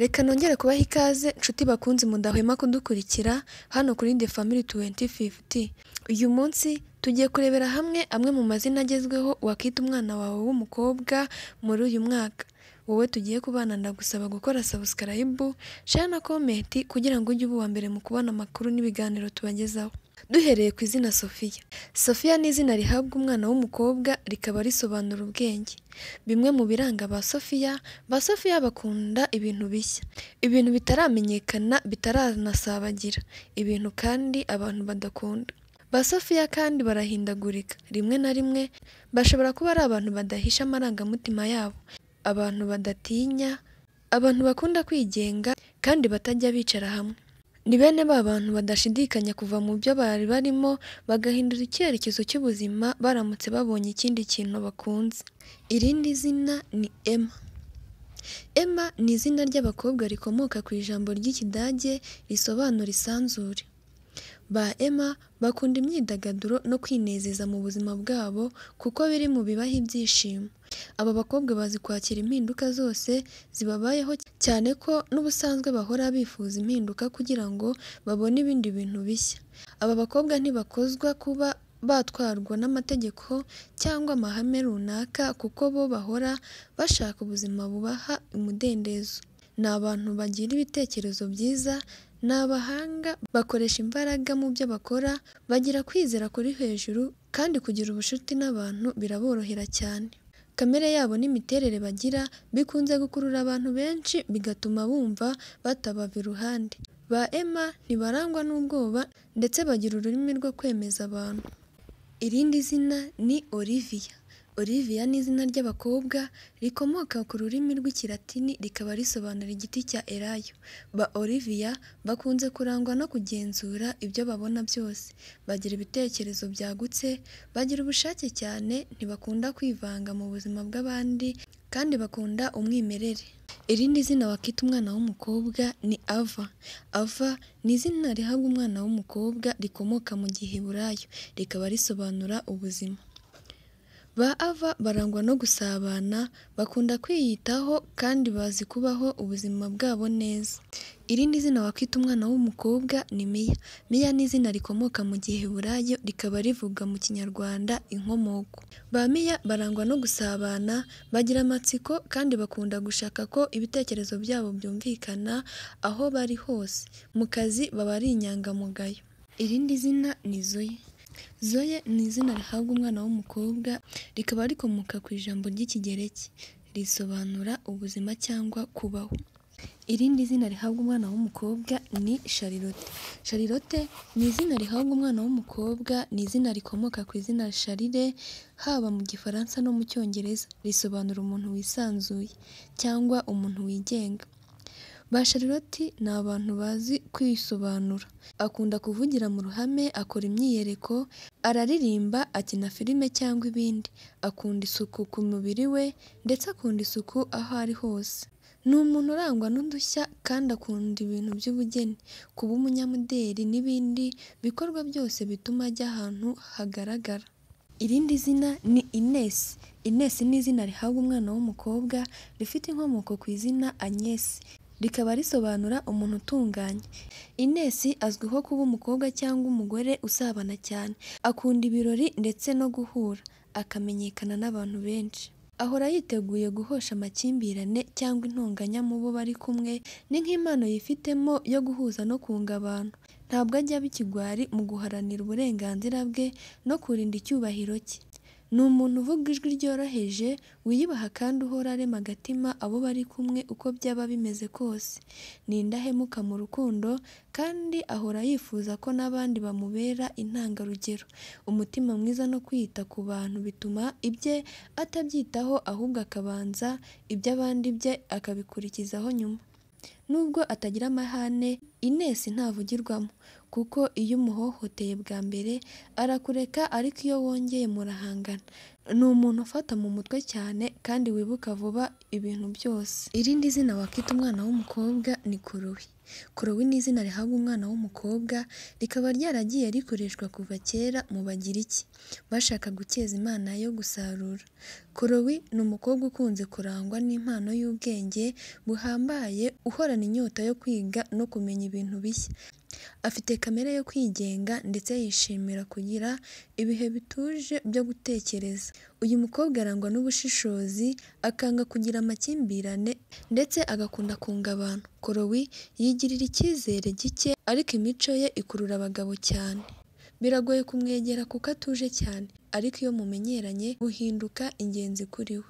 Reka nongere kubaha ikaze nshuti bakunzi mudahwema kudukurikira hano kuri The Family 2050. Uyu munsi tugiye kurebera hamwe amwe mu mazina agezweho wakita umwana wawe w'umukobwa muri uyu mwaka. Wowe tugiye kubana ndagusaba gukora subscribe, share na comment kugira ngo ujye uba uwa mbere mu kubona amakuru n'ibiganiro tubagezaho. Duhereye ku izina Sophia. Sophia ni izina rihabwa umwana w'umukobwa rikaba risobanura ubwenge. Bimwe mu biranga ba Sophia, ba Sophia bakunda ibintu bishya, ibintu bitaramenyekana, bitaranasabagira, ibintu kandi abantu badakunda. Ba Sophia kandi barahindagurika, rimwe na rimwe bashobora kuba ari abantu badahisha amarangamutima yabo, abantu badatinya, abantu bakunda kwigenga kandi batajya bicara hamwe. Ni bene ba bantu badashidikanya kuva mu byo bari barimo bagahindura icyerekezo cy'ubuzima baramutse babonye ikindi kintu bakunze. Irindi zina ni Emma. Emma ni izina ry'abakobwa rikomoka ku ijambo ry'Ikidage risobanura isanzure. Ba Emma bakunda imyidagaduro no kwinezeza mu buzima bwabo kuko biri mu bibaha ibyishimo. Aba bakobwa bazi kwakira impinduka zose zibabayeho cyane ko n'ubusanzwe bahora bifuza impinduka kugira ngo babone ibindi bintu bishya. Aba bakobwa ntibakozwa kuba batwarwa n'amategeko cyangwa amahame runaka kuko bo bahora bashaka ubuzima bubaha umudendezo. Ni abantu bagira ibitekerezo byiza, ni abahanga, bakoresha imbaraga mu byo bakora, bagira kwizera kuri hejuru kandi kugira ubucuti n'abantu biraborohera cyane. Kamere yabo n'imiterere bagira bikunze gukurura abantu benshi bigatuma bumva batabava iruhande. Ba Emma ntibarangwa n'ubwoba ndetse bagira ururimi rwo kwemeza abantu. Irindi zina ni Olivia. Olivia ni izina ry'abakobwa rikomoka ku rurimi rw'Ikilatini rikaba risobanura igiti cya elayo. Ba Olivia bakunze kurangwa no kugenzura ibyo babona byose, bagira ibitekerezo byagutse, bagira ubushake cyane, ntibakunda kwivanga mu buzima bw'abandi kandi bakunda umwimerere. Irindi zina wakita umwana w'umukobwa ni Ava. Ava ni izina rihabwa umwana w'umukobwa rikomoka mu Giheburayo, rikaba risobanura ubuzima. Ba Ava barangwa no gusabana, bakunda kwiyitaho kandi bazi kubaho ubuzima bwabo neza. Irindi zina wakita umwana w'umukobwa ni Mia. Mia ni izina rikomoka mu Giheburayo rikaba rivuga mu Kinyarwanda inkomoko. Ba Mia barangwa no gusabana, bagira amatsiko kandi bakunda gushaka ko ibitekerezo byabo byumvikana aho bari hose. Mu kazi baba ari inyangamugayo. Irindi zina ni Zoe. Zoe ni izina rihabwa umwana w'umukobwa rikaba rikomoka ku ijambo ry'Ikigereki risobanura ubuzima cyangwa kubaho. Irindi zina rihabwa umwana w'umukobwa ni Charlotte. Charlotte ni izina rihabwa umwana w'umukobwa, ni izina rikomoka ku izina Charles haba mu Gifaransa no mu Cyongereza, risobanura umuntu wisanzuye cyangwa umuntu wigenga. Ba Charlotte ni abantu bazi kwisobanura, akunda kuvugira mu ruhame, akora imyiyereko, araririmba, akina filime cyangwa ibindi, akunda isuku ku mubiri we ndetse akunda isuku aho ari hose. Ni umuntu urangwa n'udushya kandi akunda ibintu by'ubugeni, kuba umunyamideli n'ibindi bikorwa byose bituma ajya ahantu hagaragara. Irindi zina ni Ines. Ines ni izina rihabwa umwana w'umukobwa rifite inkomoko ku izina Agnes, rikaba risobanura umuntu utunganye. Ines azwiho kuba umukobwa cyangwa umugore usabana cyane, akunda ibirori ndetse no guhura, akamenyekana n'abantu benshi. Ahora yiteguye guhosha amakimbirane cyangwa intonganya mu bo bari kumwe, ni nk'impano yifitemo yo guhuza no kunga abantu. Ntabwo ajya aba ikigwari mu guharanira uburenganzira bwe no kurinda icyubahiro cye. Ni umuntu uvuga ijwi ryoroheje, wiyubaha kandi uhora arema agatima abo bari kumwe uko byaba bimeze kose. Ni indahemuka mu rukundo kandi ahora yifuza ko n'abandi bamubera intangarugero. Umutima mwiza no kwita ku bantu bituma ibye atabyitaho ahubwo akabanza iby'abandi bye akabikurikizaho nyuma. Nubwo atagira amahane, Ines ntavugirwamo kuko iyo umuhohoteye bwa mbere arakureka, ariko iyo wongeye murahangana. Ni umuntu ufata mu mutwe cyane kandi wibuka vuba ibintu byose. Irindi zina wakita umwana w'umukobwa ni Kuruwi. Kuruwi ni izina rihabwa umwana w'umukobwa, rikaba ryaragiye rikoreshwa kuva kera mu Bagiriki, bashaka gukeza imana yo gusarura. Kuruwi ni umukobwa ukunze kurangwa n'impano y'ubwenge buhambaye, uhorana inyota yo kwiga no kumenya ibintu bishya. Afite kamere yo kwigenga ndetse yishimira kugira ibihe bituje byo gutekereza. Uyu mukobwa arangwa n'ubushishozi, akanga kugira amakimbirane ndetse agakunda kunga abantu. Kuruwi yigirira icyizere gike ariko imico ye ikurura abagabo cyane. Biragoye kumwegera kuko atuje cyane, ariko iyo mumenyeranye uhinduka ingenzi kuri we.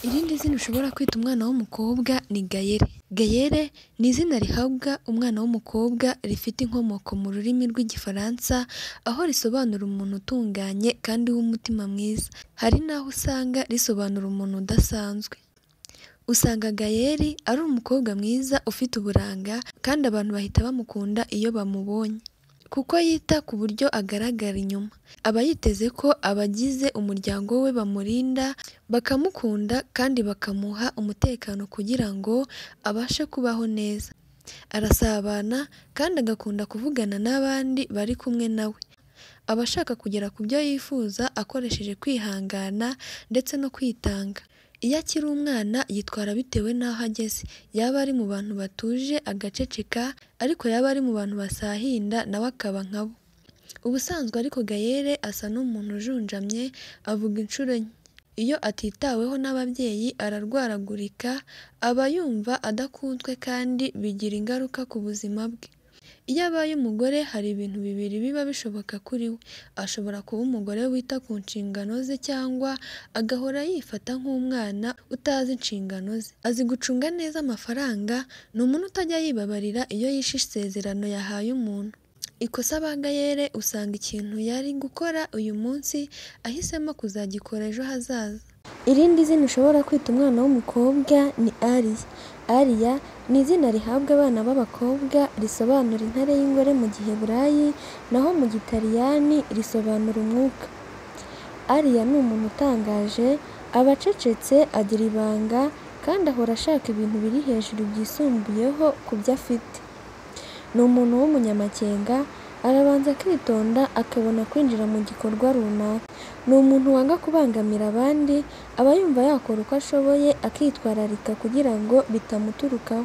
Irindi zina ushobora kwita umwana w'umukobwa ni Gayere. Gayere ni izina rihabwa umwana w'umukobwa rifite inkomoko mu rurimi rw'Igifaransa, aho risobanura umuntu utunganye kandi w'umutima mwiza. Hari n'aho usanga risobanura umuntu udasanzwe. Usanga Gayeri ari umukobwa mwiza ufite uburanga kandi abantu bahita bamukunda iyo bamubonye, kuko yita ku buryo agaragara inyuma. Aba yiteze ko abagize umuryango we bamurinda, bakamukunda kandi bakamuha umutekano kugira ngo abashe kubaho neza. Arasabana kandi agakunda kuvugana n'abandi bari kumwe na we. Aba ashaka kugera ku byo yifuza akoresheje kwihangana ndetse no kwitanga. Iyo akiri umwana yitwara bitewe n'aho ageze, yaba ari mu bantu batuje agaceceka, ariko yaba ari mu bantu basahinda nawe akaba nkabo. Ubusanzwe ariko Gayere asa n'umuntu ujunjamye, avuga inshuro nke. Iyo atitaweho n'ababyeyi ararwaragurika, aba yumva adakunzwe kandi bigira ingaruka ku buzima bwe. Iyo abaye umugore hari ibintu bibiri biba bishoboka kuri we: ashobora kuba umugore wita ku nshingano ze cyangwa agahora yifata nk'umwana utazi inshingano ze. Azi gucunga neza amafaranga, ni umuntu utajya yibabarira iyo yishe isezerano yahaye umuntu. Ikosa ba Gayere usanga ikintu yari gukora uyu munsi ahisemo kuzagikora ejo hazaza. Irindi zina ushobora kwita umwana w'umukobwa ni Ariya. Ariya ni izina rihabwa abana b'abakobwa risobanura intare y'ingore mu Giheburayi, naho mu Gitaliyani risobanura umwuka. Ariya ni umuntu utangaje, aba acecetse, agira ibanga kandi ahora ashaka ibintu biri hejuru byisumbuyeho ku byo afite. Ni umuntu w'umunyamakenga, arabanza akitonda akabona kwinjira mu gikorwa runaka. Ni umuntu wanga kubangamira abandi, aba yumva yakora uko ashoboye akitwararika kugira ngo bitamuturukaho.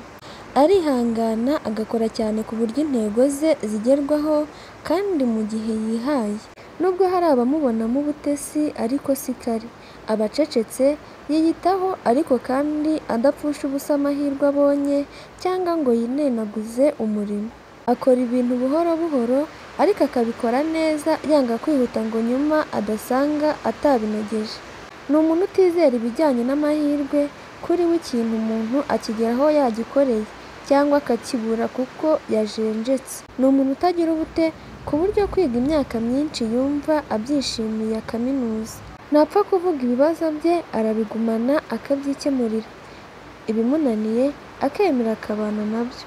Arihangana agakora cyane ku buryo intego ze zigerwaho kandi mu gihe yihaye. Nubwo hari abamubonamo ubutesi ariko si kare. Aba acecetse, yiyitaho ariko kandi adapfusha ubusa amahirwe abonye cyangwa ngo yinenaguze umurimo. Akora ibintu buhoro buhoro ariko akabikora neza yanga kwihuta ngo nyuma adasanga atabinogeje. Ni umuntu utizera ibijyanye n'amahirwe, kuri we ikintu umuntu akigeraho yagikoreye cyangwa akakibura kuko yajenjetse. Ni umuntu utagira ubute ku buryo kwiga imyaka myinshi yumva abyishimiye akaminuza. Ntapfa kuvuga ibibazo bye, arabigumana akabyikemurira. Ibimunaniye akemera akabana nabyo.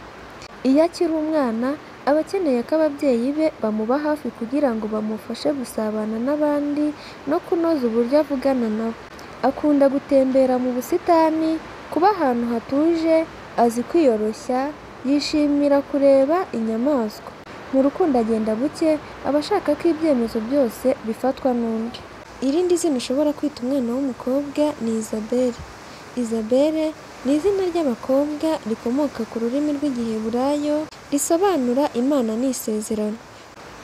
Iyo akiri umwana aba akeneye ko ababyeyi be bamuba hafi kugira ngo bamufashe gusabana n'abandi no kunoza uburyo avugana nabo. Akunda gutembera mu busitani, kuba ahantu hatuje, azi kwiyoroshya, yishimira kureba inyamaswa. Mu rukundo agenda buke, aba ashaka ko ibyemezo byose bifatwa n'undi. Irindi zina ushobora kwita umwana w'umukobwa ni Isabelle. Isabelle ni izina ry'abakobwa rikomoka ku rurimi rw'Igiheburayo, risobanura Imana ni isezerano.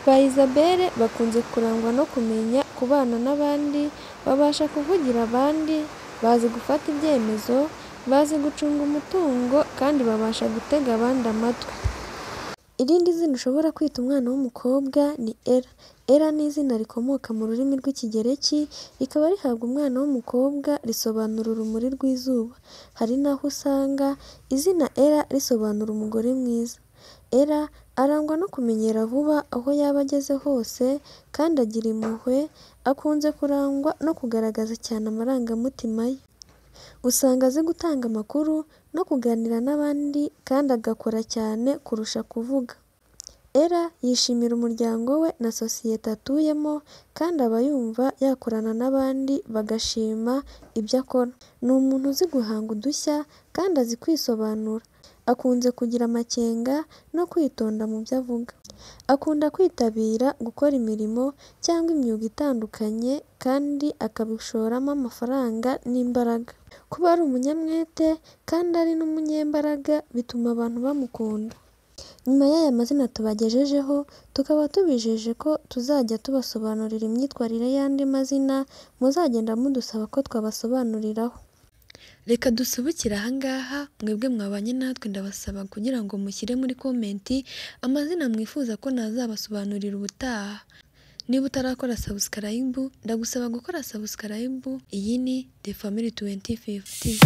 Ba Isabelle bakunze kurangwa no kumenya kubana n'abandi, babasha kuvugira abandi, bazi gufata ibyemezo, bazi gucunga umutungo kandi babasha gutega abandi amatwi. Irindi zina ushobora kwita umwana w'umukobwa ni Ella. Ella ni izina rikomoka mu rurimi rw'Ikigereki, rikaba rihabwa umwana w'umukobwa risobanura urumuri rw'izuba. Hari n'aho usanga izina Ella risobanura umugore mwiza. Ella arangwa no kumenyera vuba aho yaba ageze hose kandi agira impuhwe, akunze kurangwa no kugaragaza cyane amarangamutima ye. Usanga azi gutanga amakuru no kuganira n'abandi kandi agakora cyane kurusha kuvuga. Ella yishimira umuryango we na sosiyete atuyemo kandi aba yumva yakorana n'abandi bagashima ibyo akora. Ni umuntu uzi guhanga udushya kandi azi kwisobanura. Akunze kugira amakenga no kwitonda mu byo avuga. Akunda kwitabira gukora imirimo cyangwa imyuga itandukanye kandi akabishoramo amafaranga n'imbaraga. Kuba ari umunyamwete kandi ari n'umunyembaraga bituma abantu bamukunda. Nyuma y'aya mazina tubagejejeho, tukaba tubijeje ko tuzajya tubasobanurira imyitwarire y'andi mazina muzagenda mudusaba ko twabasobanuriraho. Reka dusubikire aha ngaha, mwebwe mwabanye natwe ndabasaba kugira ngo mushyire muri komenti amazina mwifuza ko nazabasobanurira ubutaha. Niba utarakora subscribe, ndagusaba gukora subscribe. Iyi ni The Family 2050.